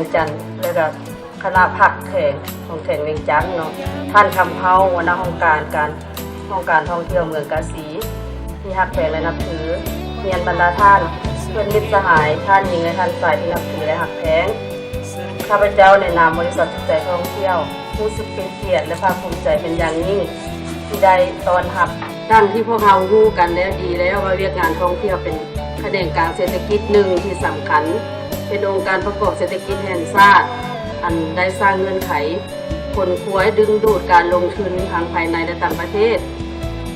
ວຽງຈັນ ແລະກະຄະນະພັກແຂວງ ຂອງແຂວງວຽງຈັນເນາະ, ທ່ານ ຄຳເພົາ ຫົວໜ້າຫ້ອງການ ການ ຫ້ອງການທ່ອງທ່ຽວເມືອງກາສີ ທີ່ຮັກແພງ ແລະນັບຖື, ຮຽນບັນດາທ່ານເພື່ອນມິດສະຫາຍ ທ່ານຍິງ ແລະທ່ານຊາຍທີ່ນັບຖື ແລະຮັກແພງ. ຂ້າພະເຈົ້າໃນນາມບໍລິສັດສຸກໃຈທ່ອງທ່ຽວ ຮູ້ສຶກເປັນກຽດ ແລະພາກພູມໃຈເປັນຢ່າງຍິ່ງ ທີ່ໄດ້ຕ້ອນຮັບ. ດັ່ງທີ່ພວກເຮົາຮູ້ກັນແລ້ວດີແລ້ວວ່າ ວຽກງານທ່ອງທ່ຽວເປັນຂະແໜງການເສດຖະກິດໜຶ່ງທີ່ສຳຄັນ, ເປັນອົງການປະກອບເສດຖະກິດແຫ່ງຊາດ ອັນໄດ້ສ້າງເງື່ອນໄຂ ຂົນຂວາຍດຶງດູດການລົງທຶນທັງພາຍໃນ ແລະຕ່າງປະເທດ,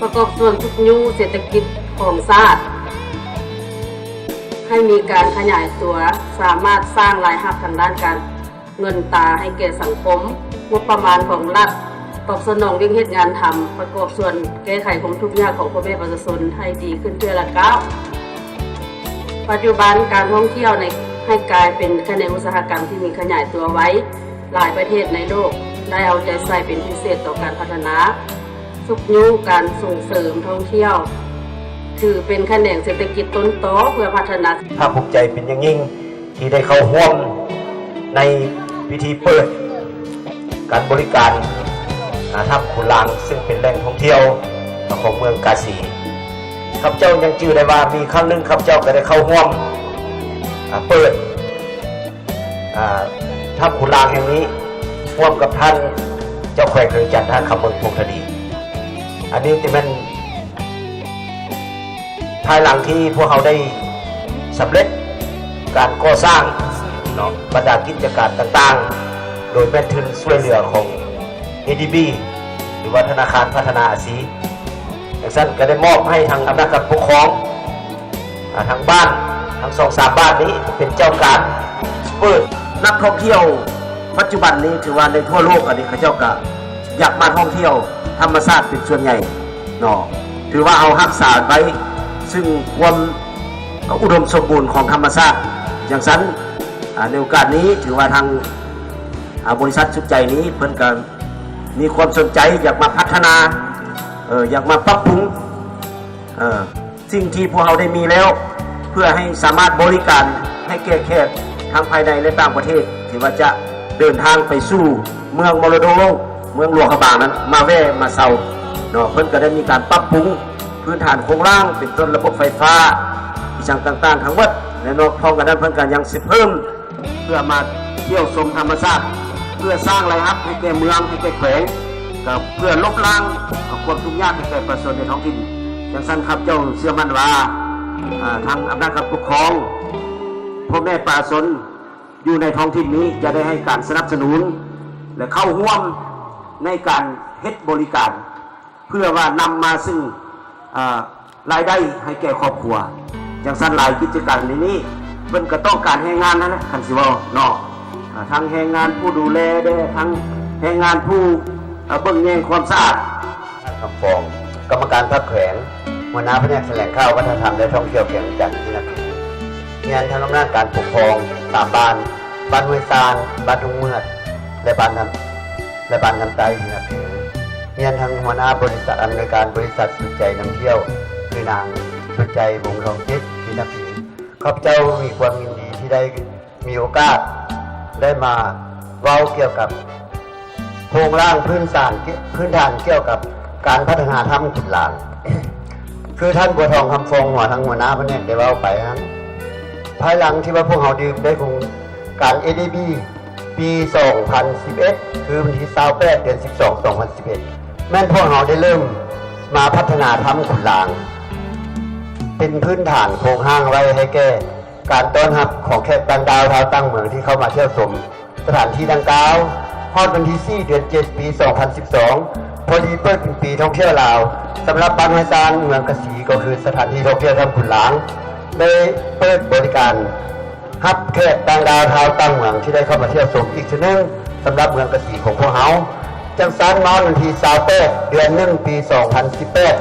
ປະກອບສ່ວນຊຸກຍູ້ເສດຖະກິດຂອງຊາດ ໃຫ້ມີການຂະຫຍາຍຕົວ, ສາມາດສ້າງລາຍຮັບທາງດ້ານການເງິນຕາໃຫ້ແກ່ສັງຄົມ, ງົບປະມານຂອງລັດ ຕອບສະໜອງວຽກເຮັດງານທຳ, ປະກອບສ່ວນແກ້ໄຂຄວາມທຸກຍາກຂອງພໍ່ແມ່ປະຊາຊົນໃຫ້ດີຂຶ້ນເທື່ອລະກ້າວ. ປັດຈຸບັນການທ່ອງທ່ຽວໃນ ໃຫ້ກາຍເປັນຂະແໜງອຸດສາຫະກຳທີ່ມີຂະຫຍາຍຕົວໄວ, ຫຼາຍປະເທດໃນໂລກໄດ້ເອົາໃຈໃສ່ເປັນພິເສດຕໍ່ການພັດທະນາ, ຊຸກຍູ້ການສົ່ງເສີມທ່ອງທ່ຽວ, ຖືເປັນຂະແໜງເສດຖະກິດຕົ້ນຕໍເພື່ອພັດທະນາ. ພາກພູມໃຈເປັນຢ່າງຍິ່ງ ທີ່ໄດ້ເຂົ້າຮ່ວມໃນພິທີເປີດການບໍລິການ ອາ ຖ້ຳຂຸນລາງ ຊຶ່ງເປັນແຫຼ່ງທ່ອງທ່ຽວຂອງເມືອງກາສີ. ຂ້າພະເຈົ້າຍັງຈື່ໄດ້ວ່າ ມີຄັ້ງໜຶ່ງຂ້າພະເຈົ້າກໍໄດ້ເຂົ້າຮ່ວມ ອາ ເປີດ ອາ ຖ້ຳຂຸນລາງແຫ່ງນີ້ ຮ່ວມກັບທ່ານເຈົ້າແຂວງວຽງຈັນ ທ່ານ ຄຳເມືອງ ພົງທະດີ. ອັນນີ້ຈະແມ່ນ ພາຍຫຼັງທີ່ພວກເຮົາໄດ້ສຳເລັດການກໍ່ສ້າງເນາະ ບັນດາກິດຈະການຕ່າງໆ ໂດຍແມ່ນທຶນຊ່ວຍເຫຼືອຂອງ ເອດີບີ ຫຼືວ່າທະນາຄານພັດທະນາອາຊີ. ຈັ່ງຊັ້ນກໍໄດ້ມອບໃຫ້ທາງອຳນາດການປົກຄອງ ອາ ທາງບ້ານ ທັງສອງສາມບ້ານນີ້ເປັນເຈົ້າການເປີດ. ນັກທ່ອງທ່ຽວປັດຈຸບັນນີ້ ຖືວ່າໃນທົ່ວໂລກອັນນີ້ ເຂົາເຈົ້າກໍຢາກມາທ່ອງທ່ຽວທຳມະຊາດເປັນສ່ວນໃຫຍ່ເນາະ, ຖືວ່າເຮົາຮັກສາໄວ້ຊຶ່ງຄວາມອຸດົມສົມບູນຂອງທຳມະຊາດ. ຈັ່ງຊັ້ນ ອາ ໃນໂອກາດນີ້ ຖືວ່າທາງ ອາ ບໍລິສັດສຸກໃຈນີ້ ເພິ່ນກໍມີຄວາມສົນໃຈຢາກມາພັດທະນາ ເອີ ຢາກມາປັບປຸງ ເອີ ສິ່ງທີ່ພວກເຮົາໄດ້ມີແລ້ວ ເພື່ອໃຫ້ສາມາດບໍລິການໃຫ້ແກ່ແຂກທັງພາຍໃນ ແລະ ຕ່າງປະເທດ ທີ່ວ່າຈະເດີນທາງໄປສູ່ເມືອງມໍລະດົກໂລກ ເມືອງຫຼວງພະບາງນັ້ນ ມາແວ່ມາເຊົາເນາະ. ເພິ່ນກໍໄດ້ມີການປັບປຸງພື້ນຖານໂຄງລ່າງ ເປັນຕົ້ນລະບົບໄຟຟ້າ ອີ່ຫຍັງຕ່າງໆທັງໝົດ ແລະ ນອກພ້ອມກັນນັ້ນ ເພິ່ນກໍຍັງຊິເພີ່ມ ເພື່ອມາທ່ຽວຊົມທຳມະຊາດ ເພື່ອສ້າງລາຍຮັບໃຫ້ແກ່ເມືອງ ໃຫ້ແກ່ແຂວງ ກໍເພື່ອລົບລ້າງຄວາມທຸກຍາກໃຫ້ແກ່ປະຊາຊົນໃນທ້ອງຖິ່ນ. ຈັ່ງຊັ້ນ ຂ້າພະເຈົ້າເຊື່ອໝັ້ນວ່າ ອາ ທາງອຳນາດການປົກຄອງ ພໍ່ແມ່ປະຊາຊົນຢູ່ໃນທ້ອງຖິ່ນນີ້ ຈະໄດ້ໃຫ້ການສະໜັບສະໜູນ ແລະ ເຂົ້າຮ່ວມໃນການເຮັດບໍລິການ ເພື່ອວ່ານຳມາຊຶ່ງ ອາ ລາຍໄດ້ໃຫ້ແກ່ຄອບຄົວ. ຈັ່ງຊັ້ນ ຫຼາຍກິດຈະການໃນນີ້ ເພິ່ນກໍຕ້ອງການແຮງງານຫັ້ນແຫຼະ ຄັນຊິເວົ້າເນາະ, ອາ ທັງແຮງງານຜູ້ດູແລແດ່ ທັງແຮງງານຜູ້ ອາ ເບິ່ງແຍງຄວາມສະອາດ. ທ່ານ ຄຳຟອງ ກຳມະການພັກແຂວງ, ຫົວໜ້າພະແນກຖະແຫຼງຂ່າວ ວັດທະນະທຳ ແລະ ທ່ອງທ່ຽວແຂວງວຽງຈັນ ທີ່ນັບຖື. ຮຽນທາງອຳນາດການປົກຄອງສາມບ້ານ, ບ້ານຫ້ວຍຊານ, ບ້ານທົ່ງເມືອດ ແລະ ບ້ານທຳ ແລະ ບ້ານທຳໃຕ້ ທີ່ນັບຖື. ຮຽນທາງຫົວໜ້າບໍລິສັດ ອຳນວຍການບໍລິສັດສຸກໃຈນຳທ່ຽວ ຄືນາງສຸກໃຈ ວົງທອງຈິດ ທີ່ນັບຖື. ຂ້າພະເຈົ້າມີຄວາມຍິນດີທີ່ໄດ້ມີໂອກາດໄດ້ມາເວົ້າກ່ຽວກັບໂຄງລ່າງພື້ນຖານ ພື້ນຖານກ່ຽວກັບການພັດທະນາຖ້ຳຂຸນລາງ ຄືທ່ານ ບົວທອງ ຄຳຟອງ ຫົວ ທາງຫົວໜ້າພະແນກໄດ້ເວົ້າໄປຫັ້ນ. ພາຍຫຼັງທີ່ວ່າພວກເຮົາໄດ້ໂຄງການ ເອດີບີ ປີສອງພັນສິບເອັດ ຄືວັນທີຊາວແປດ ເດືອນສິບສອງ ສອງພັນສິບເອັດ ແມ່ນພວກເຮົາໄດ້ເລີ່ມມາພັດທະນາຖ້ຳຂຸນລາງ ເປັນພື້ນຖານໂຄງຮ່າງໄວ້ໃຫ້ແກ່ການຕ້ອນຮັບຂອງແຂກຕ່າງດ້າວຊາວຕ່າງເມືອງທີ່ເຂົ້າມາທ່ຽວຊົມສະຖານທີ່ດັ່ງກ່າວ. ຮອດວັນທີສີ່ ເດືອນເຈັດ ປີສອງພັນສິບສອງ ພໍດີເປີດເປັນປີທ່ອງທ່ຽວລາວ ສຳລັບບ້ານຫ້ວຍຊານ ເມືອງກາສີ ກໍຄືສະຖານທີ່ທ່ອງທ່ຽວຖ້ຳຂຸນລາງ ໄດ້ເປີດບໍລິການ ຮັບແຂກຕ່າງດ້າວຊາວຕ່າງເມືອງທີ່ໄດ້ເຂົ້າມາທ່ຽວຊົມອີກເທື່ອໜຶ່ງ ສຳລັບເມືອງກາສີຂອງພວກເຮົາ. ຈັ່ງຊັ້ນ ມາວັນທີຊາວແປດ ເດືອນໜຶ່ງ ປີສອງພັນສິບແປດ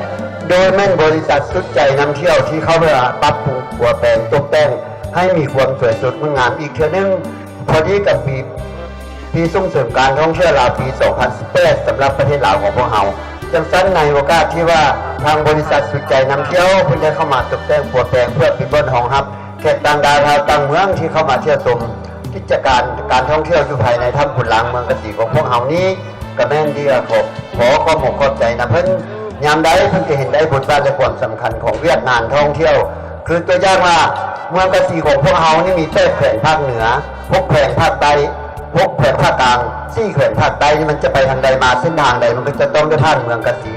ໂດຍແມ່ນບໍລິສັດສຸກໃຈນຳທ່ຽວທີ່ເຂົ້າມາປັບປຸງປົວແປງຕົກແຕ່ງໃຫ້ມີຄວາມສວຍສົດງົດງາມອີກເທື່ອໜຶ່ງ ພໍດີກັບປີ ປີສົ່ງເສີມການທ່ອງທ່ຽວລາວປີສອງພັນສິບແປດ ສຳລັບປະເທດລາວຂອງພວກເຮົາ. ຈັ່ງຊັ້ນ ໃນໂອກາດທີ່ວ່າທາງບໍລິສັດສຸກໃຈນຳທ່ຽວ ເພິ່ນໄດ້ເຂົ້າມາຕົກແຕ່ງປົວແປງ ເພື່ອເປັນບ່ອນຮອງຮັບແຂກຕ່າງດ້າວຊາວຕ່າງເມືອງທີ່ເຂົ້າມາທ່ຽວຊົມ ກິດຈະການການທ່ອງທ່ຽວຢູ່ພາຍໃນຖ້ຳຂຸນລາງເມືອງກະສີຂອງພວກເຮົານີ້ ກໍແມ່ນທີ່ວ່າຂໍ ຂໍຂອບອົກຂອບໃຈນຳເພິ່ນ. ຍາມໃດເພິ່ນຈະເຫັນໄດ້ບົດບາດ ແລະ ຄວາມສຳຄັນຂອງວຽກງານທ່ອງທ່ຽວ. ຄືຕົວຢ່າງວ່າ ເມືອງກະສີຂອງພວກເຮົານີ້ມີແປດແຂວງພາກເໜືອ, ຫົກແຂວງພາກໃຕ້, ຫົກແຂວງພາກກາງ, ສີ່ແຂວງພາກໃຕ້ນີ້ ມັນຈະໄປທາງໃດ ມາເສັ້ນທາງໃດ ມັນກໍຈະຕ້ອງໄດ້ຜ່ານເມືອງກະສີ.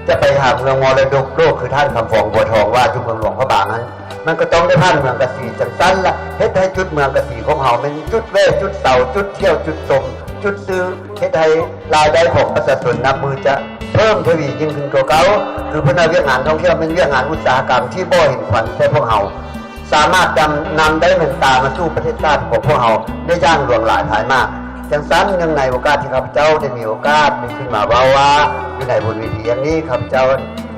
ຈະໄປຫາເມືອງມໍລະດົກໂລກ ຄືທ່ານຄຳຟອງ ບົວທອງ ວ່າຢູ່ເມືອງຫຼວງພະບາງນັ້ນ ມັນກໍຕ້ອງໄດ້ຜ່ານເມືອງກະສີ. ຈັ່ງຊັ້ນລະ ເຮັດໃຫ້ຈຸດເມືອງກະສີຂອງເຮົາແມ່ນຈຸດແວ່ ຈຸດເຊົາ ຈຸດທ່ຽວ ຈຸດຊົມ ຈຸດຊື້ ເຮັດໃຫ້ລາຍໄດ້ຂອງປະຊາຊົນນັບມື້ຈະເພີ່ມທະວີຍິ່ງຂຶ້ນກວ່າເກົ່າ. ຄືເພິ່ນວ່າວຽກງານທ່ອງທ່ຽວແມ່ນວຽກງານອຸດສາຫະກຳທີ່ບໍ່ເຫັນຂວັນໃສ່ພວກເຮົາ ສາມາດນຳ ນຳໄດ້ເງິນຕາມາສູ່ປະເທດຊາດຂອງພວກເຮົາໄດ້ຢ່າງຫຼວງຫຼາຍພາຍມາກ. ຈັ່ງຊັ້ນ ເນື່ອງໃນໂອກາດທີ່ຂ້າພະເຈົ້າໄດ້ມີໂອກາດໄດ້ຂຶ້ນມາເວົ້າວ່າຢູ່ໃນບົນເວທີແຫ່ງນີ້ ຂ້າພະເຈົ້າ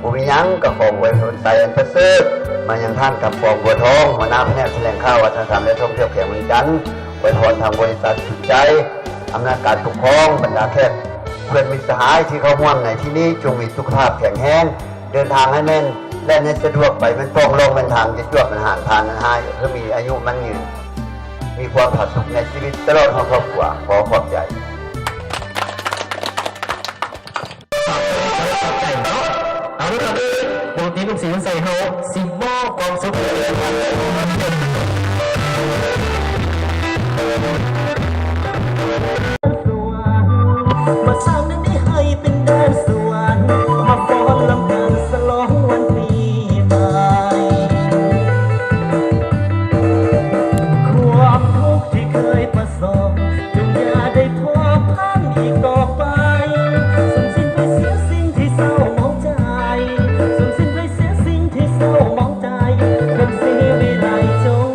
ບໍ່ມີຫຍັງ ກໍຂໍອວຍພົນໄຊອັນປະເສີດມາຍັງທ່ານ ຄຳຟອງ ບົວທອງ ຫົວໜ້າພະແນກຖະແຫຼງຂ່າວ ວັດທະນະທຳ ແລະ ທ່ອງທ່ຽວແຂວງວຽງຈັນ, ອວຍພອນທາງບໍລິສັດສຸນໃຈ, ອຳນາດການປົກຄອງ, ບັນດາແຂກເພື່ອນມິດສະຫາຍທີ່ເຂົ້າຮ່ວມໃນທີ່ນີ້ ຈົ່ງມີສຸຂະພາບແຂງແຮງ, ເດີນທາງໃຫ້ແມ່ນ ແລ່ນໃຫ້ສະດວກ, ໄປແມ່ນປ່ອງລ່ອງແມ່ນທາງ, ຢ່າຈວບມັນຫານຜ່ານມັນຫາຍ, ຄືມີອາຍຸໝັ້ນຍືນ, ມີຄວາມຜາສຸກໃນຊີວິດຕະຫຼອດຮອດຄອບຄົວ. ຂໍຂອບໃຈ. ເອົາເດີ ເອົາເດີ ວົງຕີລຸງສີວິໄຊເຮົາຊິມອບຄວາມສຸກໃຫ້ກັບທ່ານ. ມາສ້າງໃນນີ້ໃຫ້ເປັນແດນສວນ ມາຟ້ອນລຳເພິ່ນສະຫຼອງວັນປີໃໝ່. ຄວາມທຸກທີ່ເຄີຍປະສົບ ຈົ່ງຢ່າໄດ້ພົບພັນອີກຕໍ່ໄປ. ສູນສິ້ນໄປເສຍສິ່ງທີ່ເສົ້າໝອງໃຈ, ສູນສິ້ນໄປເສຍສິ່ງທີ່ເສົ້າໝອງໃຈ. ຄົນສີວິໄລຈົ່ງ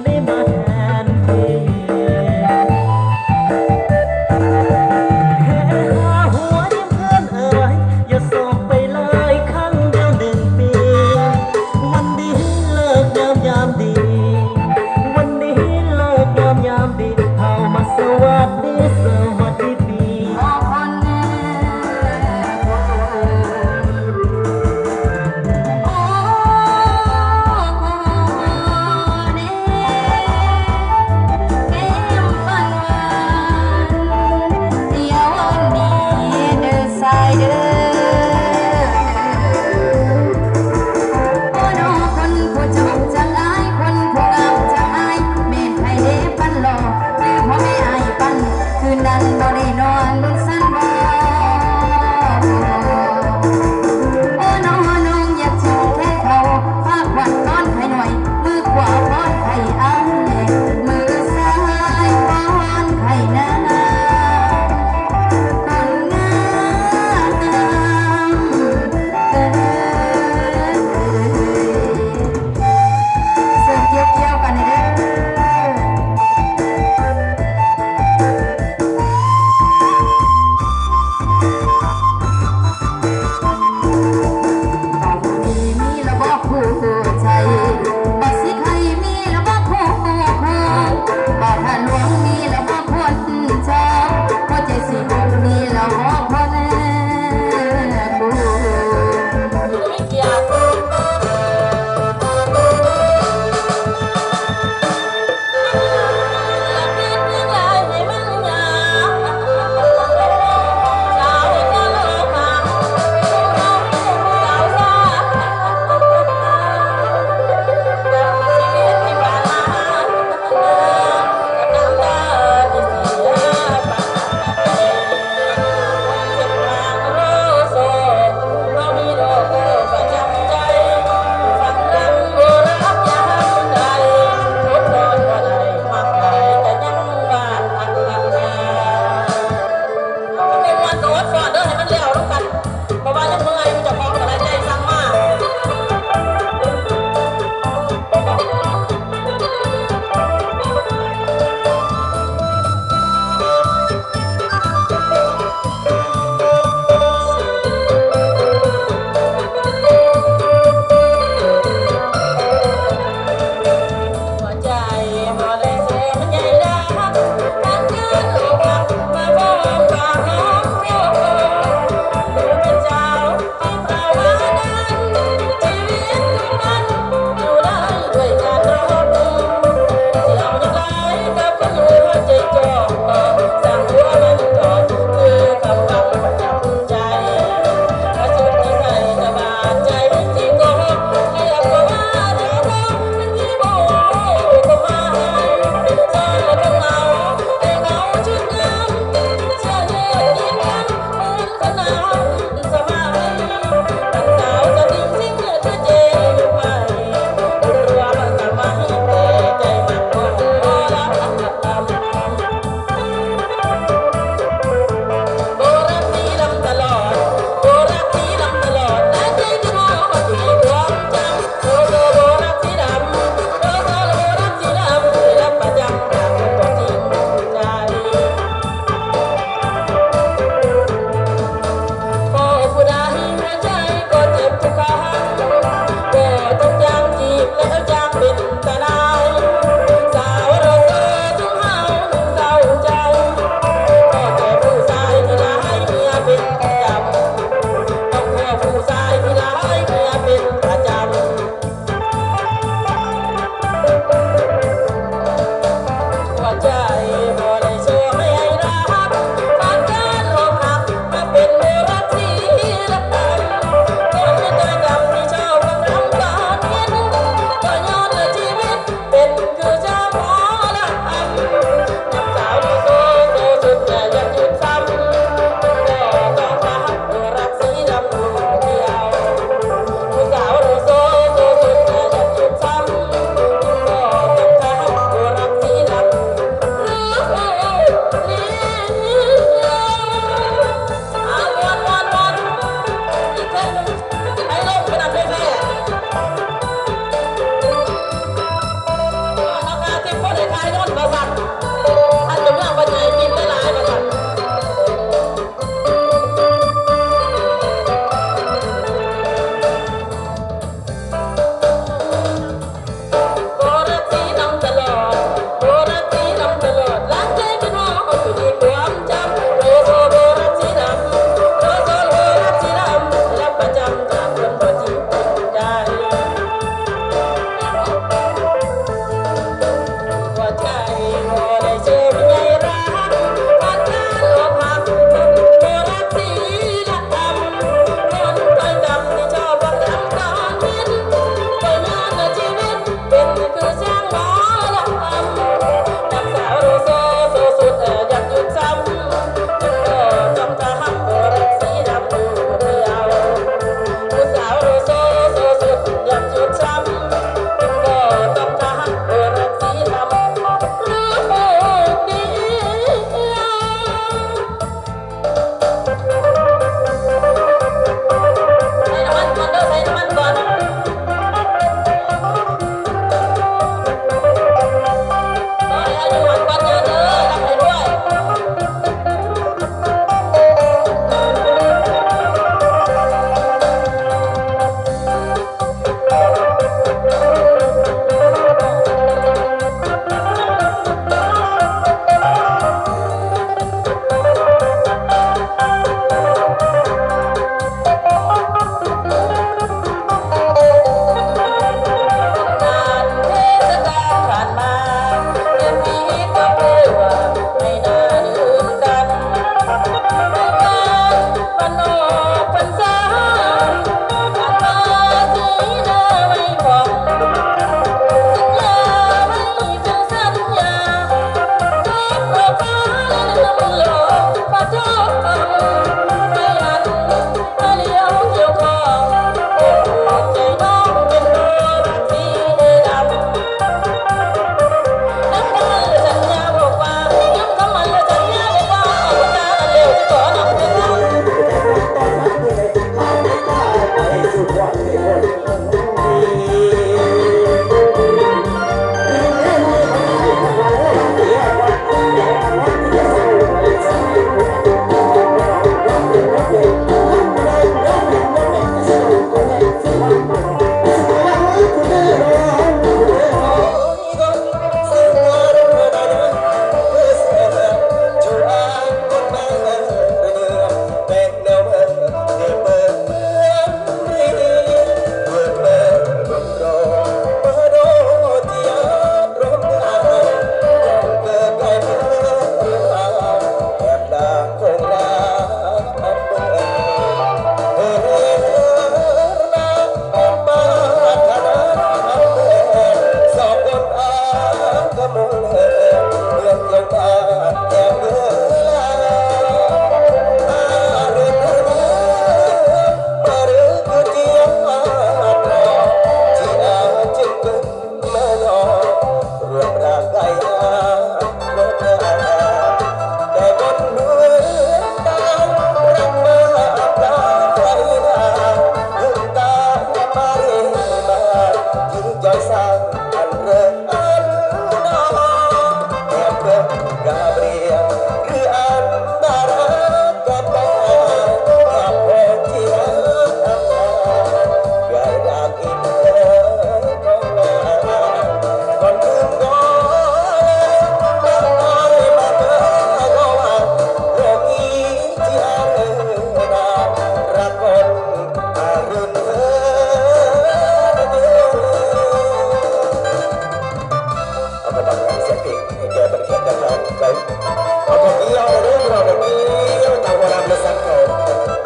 ເອົາຂອງກ່ຽວເດີພີ່ນ້ອງເດີ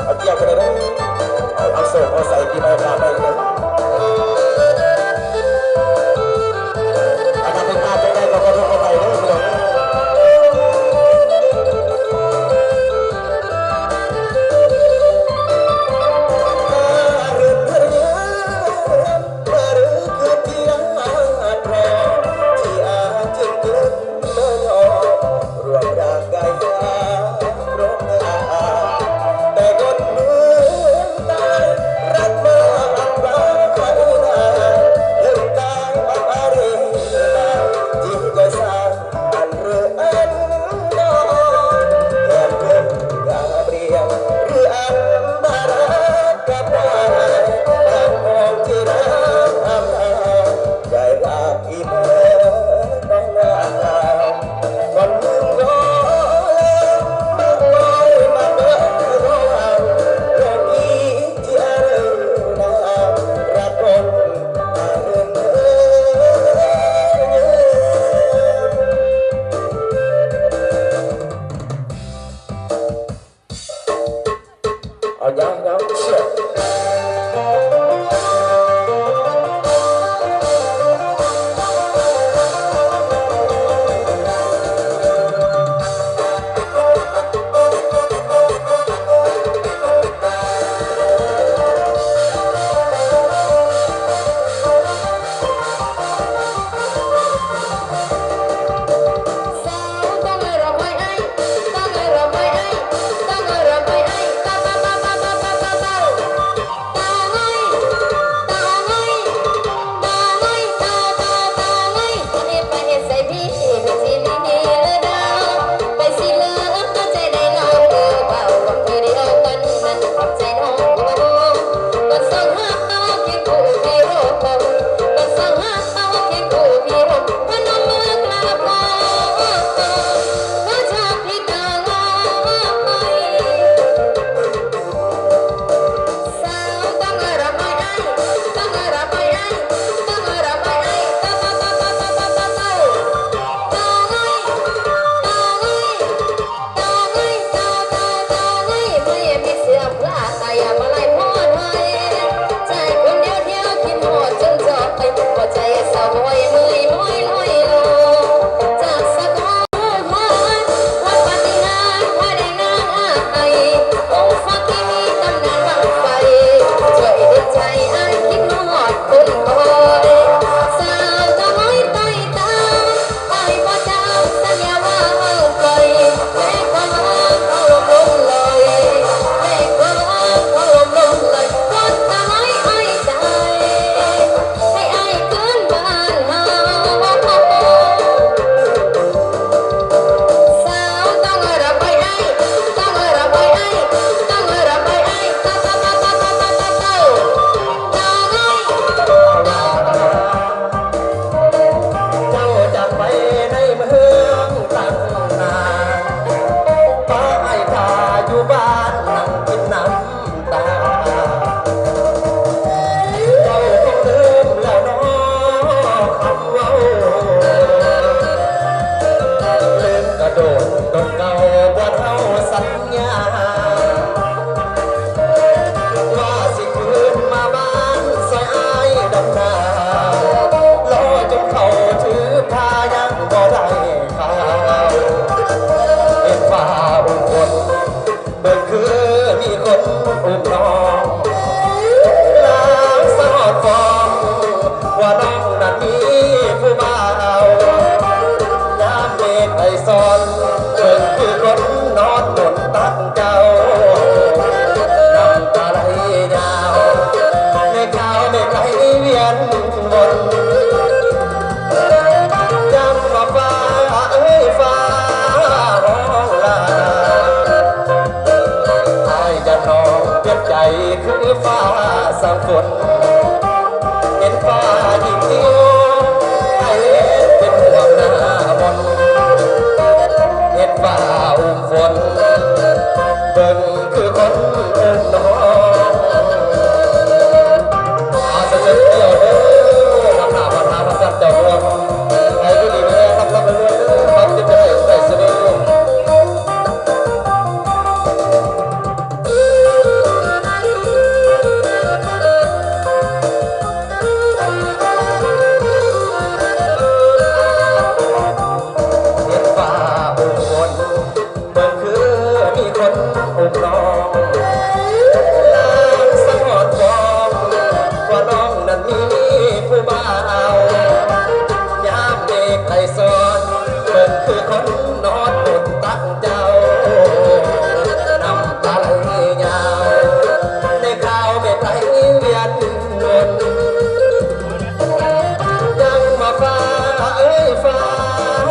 ເອົາກ່ຽວກັນເດີ ເອົາ ເອົາໂຊກເອົາໄສພີ່ນ້ອງພາໄປເດີ ອາ ຖ້າຜິດພາດຈັ່ງໃດກໍຂໍໂທດຂໍອະໄພເດີພີ່ນ້ອງເດີ. ເອົາ ຍັງ ຍັງ ເຊຍ. ເຈົ້າຈາກໄປໃນເມືອງຕັ້ງນານ ປະອ້າຍທ່າຢູ່ບ້ານນັ່ງກິນນ້ຳຕາ. ເຈົ້າຄົງລືມແລ້ວເນາະຄຳເວົ້າ ລືມກະດົນ ດົນເກົ່າບໍ່ເທົ່າສັນ ຍາ ວ່າຊິຄືນມາບ້ານຊ່ອຍອ້າຍດຳນາ ລໍຈົນເຂົ້າຖືພາຍັງບໍ່ ຄົນນອນບົນຕັກເຈົ້າ ນ້ຳຕາໄຫຼຍາວ ໃນຄາວແມ່ໄພວຽນວົນ ຍັງມາຟ້າເອີຍຟ້າ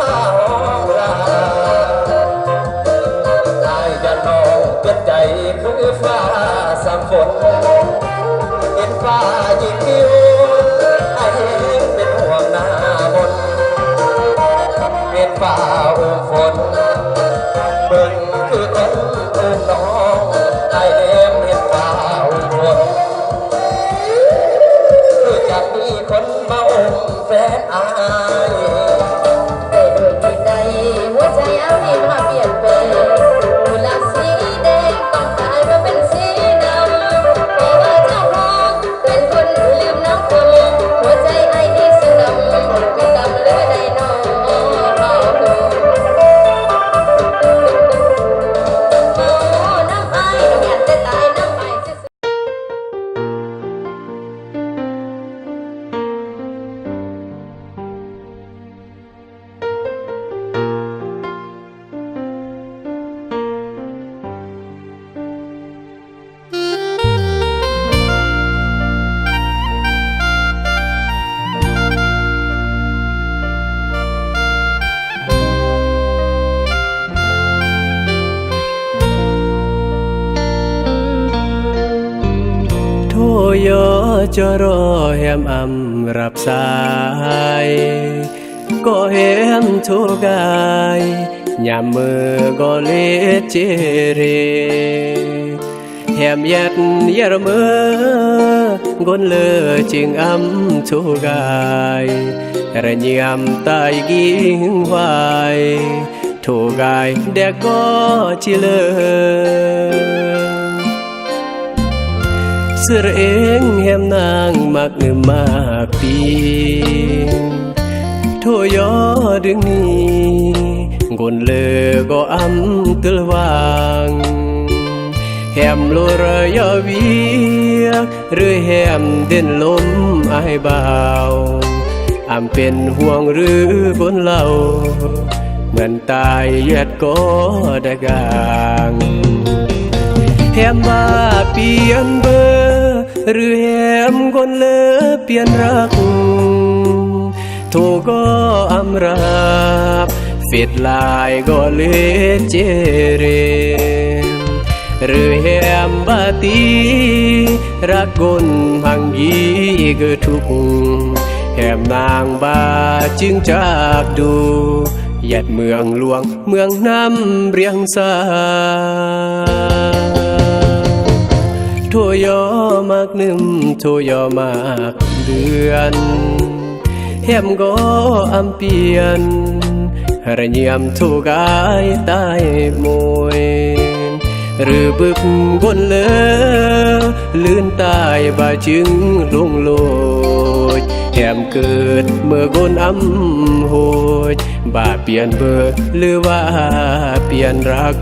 ຮ້ອງລາ ອ້າຍຢ່ານ້ອງປ່ຽນໃຈຄືຟ້າສາງຝົນ ເຫັນຟ້າຍິງດິວ ອ້າຍແຮງເປັນຫ່ວງໜ້າມົນ ເຫັນຟ້າອຸ້ມຝົນ ເບິ່ງຄືຄົນອຸ້ມນ້ອງ ອ້າຍແນມເຫັນຟ້າອຸ້ມຝົນ ຄືຈະມີຄົນມາອຸ້ມ ແຟນອ້າຍ ແຕ່ໂດຍທີ່ໃນຫົວໃຈອ້າຍມັກປ່ຽນແປງ ກຸຫຼາບສີແດງຕ້ອງກາຍມາເປັນສີດຳ ເພາະວ່າເຈົ້າຂອງເປັນຄົນທີ່ລືມນ້ຳຄົນ ຫົວໃຈອ້າຍນີ້ສະໜ່ຳ ແມ່ນກຳຫຼືໃດນໍ ເມົານ້ຳອ້າຍ ຢ້ານແຕ່ຕາຍນ້ຳອ້າຍຊື່ໆ. ໂທຢໍຈະລໍແຮມອຳຮັບສາຍ ກໍແຮມໂທກາຍ ຍາມເມີກໍເລດເຈເຣ ແຮມແຢດຢາເມີ ກົນເລີຈຶ່ງອຳໂທກາຍ ລະຍາມຕາຍກິງຫວາຍ ໂທກາຍແດກກໍຈິເລີ ເສືອເອງແຮມນາງມັກອື່ມມັກປີ ໂທຢໍດຶງໜີ ກົນເລີກໍອຳຕຶລຫວ່າງ ແຮມໂລຣະຢາວຽກ ຫຼືແຮມເດັ່ນລົມອ້າຍບ່າວ ອຳເປັນຫ່ວງຫຼືກົນເລົ່າ ເໝືອນຕາຍແຢດກໍດະກາງ ແຮມວ່າປ່ຽນເບີ ຫຼືແຮມກົນເລີປ່ຽນລັກ ໂທກໍອຳຮັບ ເຟດລາຍກໍເລດເຈເຣ ຫຼືແຮມບາຕີ ລັກກົນພັງຢີກະທຸກ ແຮມນາງບາຈຶ່ງຈາກດູ ຢາດເມືອງຫຼວງ ເມືອງນ້ຳບຽງສາ ໂທຢໍມັກໜຶ່ມ ໂທຢໍມັກເດືອນ ແຮມກໍອຳປ່ຽນ ລະຍາມໂທກາຍຕາຍໂມຍ ຫຼືບຶບກົນເລີ ລື່ນຕາຍບາຈຶ່ງລົງໂລດ ແຮມເກີດເມີກົນອຳໂຫດ ບາປ່ຽນເບີ ຫຼືວ່າປ່ຽນລັກ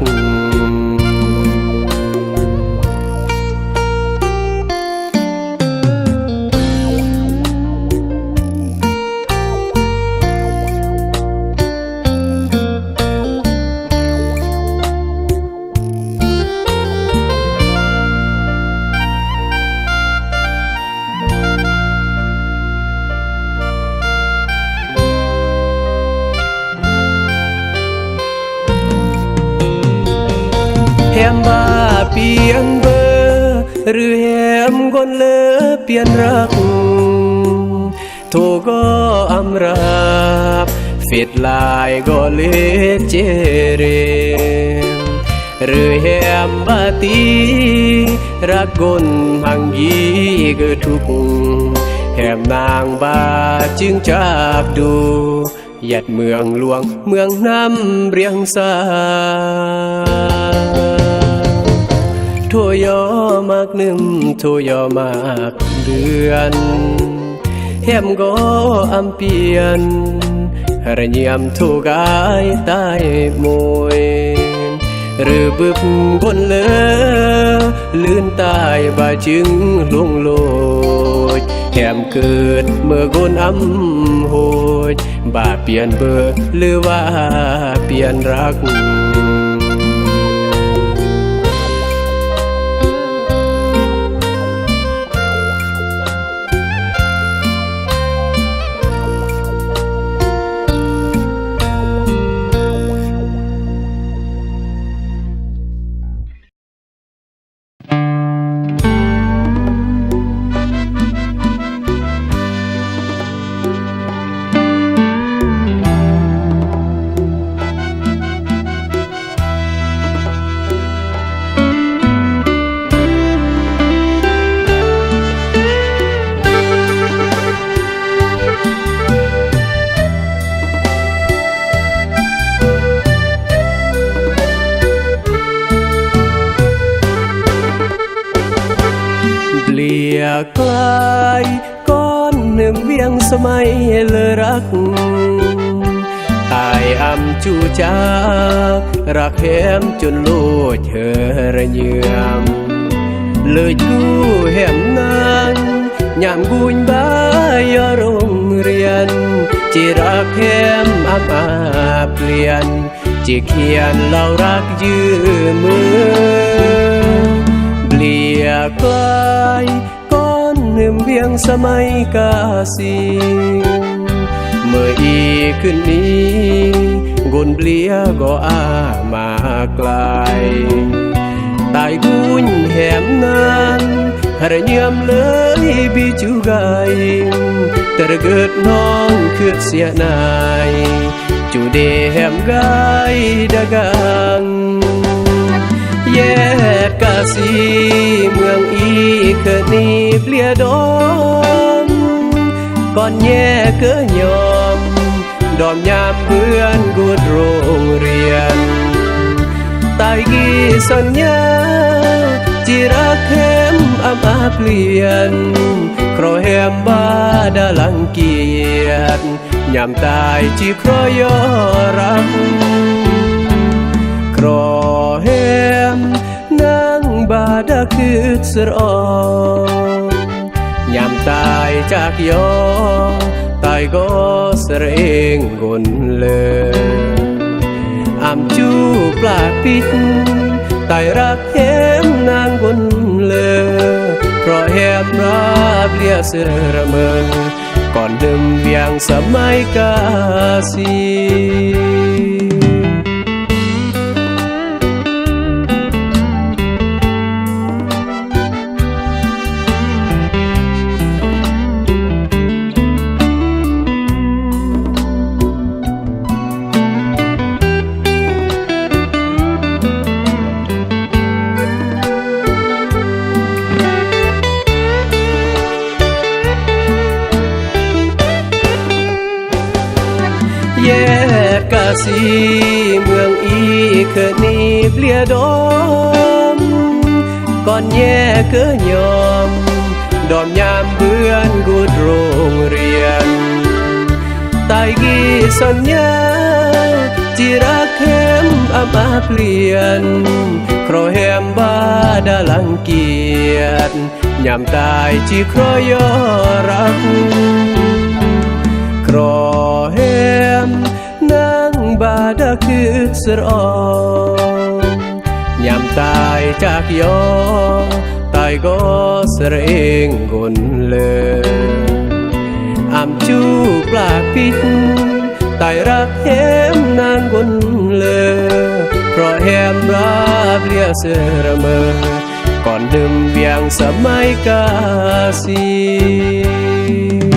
ແຮມວ່າປ່ຽນເບີ ຫຼືແຮມຄົນເລີປ່ຽນລັກ ໂທກໍອຳຮັບ ເຟດລາຍກໍເລດເຈເຣ ຫຼືແຮມບາຕີ ລັກກົນພັງຢີກະທຸກ ແຮມນາງບາຈຶ່ງຈາກດູ ຢາດເມືອງຫຼວງ ເມືອງນ້ຳບຽງສາ ໂທຢໍມັກໜຶ່ມ ໂທຢໍມັກເດືອນ ແຮມກໍອຳປ່ຽນ ລະຍາມໂທກາຍຕາຍໂມຍ ຫຼືບຶບກົນເລີ ລື່ນຕາຍບາຈຶ່ງລົງໂລດ ແຮມເກີດເມີກົນອຳໂຫດ ບາປ່ຽນເບີ ຫຼືວ່າ ປ່ຽນຮັກ. ເບລຽກລາຍ ກ່ອນໜຶ່ມວຽງສະໄໝເລີຮັກ, ຕາຍອຳຈູຈາກ ຮັກແຮມຈົນໂລດເຫີຣະເຍືອມ, ເລີຍກູແຮມນາງ ຍາມກຸຍບາຍອໂຮງຮຽນ, ຈິຮັກແຮມອຳອາປ່ຽນ, ຈິຂຽນເລົ່າຮັກຢືມມື. ເບລຽກລາຍ ກ່ອນໜຶ່ມວຽງສະໄໝກາສິງ, ເມື່ອອີກຄືນນີ້ ກົນເບລຽກໍອາມາກລາຍ, ຕາຍກຸຍແຮມນາງ ຮະເຍືອມເລີຍບິຈູກາຍ, ເຕີເກີດນ້ອງຄືເສຍນາຍ, ຈູເດແຮມກາຍດາກາງ. ແຍດກາສີເມືອງອີເຄີນີເບລຽດອມ, ກ່ອນແຍກເກີຍອມ ດອມຍາມເພື່ອນກຸດໂຮງຮຽນ, ຕາຍກີສັນຍາ ຈິຮັກແຮມອຳອາປ່ຽນ, ເພາະແຮມບາດາລັງກຽດ. ຍາມຕາຍຈິຄອຍຍໍຮັກ, ເພາະແຮມນາງບາດາຄືດສະອອງ, ຍາມຕາຍຈາກຍໍ ຕາຍກໍສະເອງກົນເລີ, ອຳຈູປາກປິດ ຕາຍຮັກແຮມນາງກົນເລີ, ເພາະແຮມມາເບລຽເສີເໝີ ກ່ອນໜຶ່ມວຽງສະໄໝກາສິງ. ແຍກກາສີເມືອງອີເຄີນີເບລຽດອມ, ກ່ອນແຍກເກີຍອມ ດອມຍາມເພື່ອນກຸດໂຮງຮຽນ, ຕາຍກີສັນຍາ ຈິຮັກແຮມອຳອາປ່ຽນ, ເພາະແຮມບາດາລັງກຽດ, ຍາມຕາຍຈິຄອຍຍໍຮັກ, ເພາະແຮມນາງບາດາຄືດສະອອງ. ຍາມຕາຍຈາກຍໍ ຕາຍກໍສະເອງກົນເລີ, ອຳຈູປາກປິດ ຕາຍຮັກແຮມນາງກົນເລີ, ເພາະແຮມມາເບລຽເສີເໝີ ກ່ອນໜຶ່ມວຽງສະໄໝກາສິງ.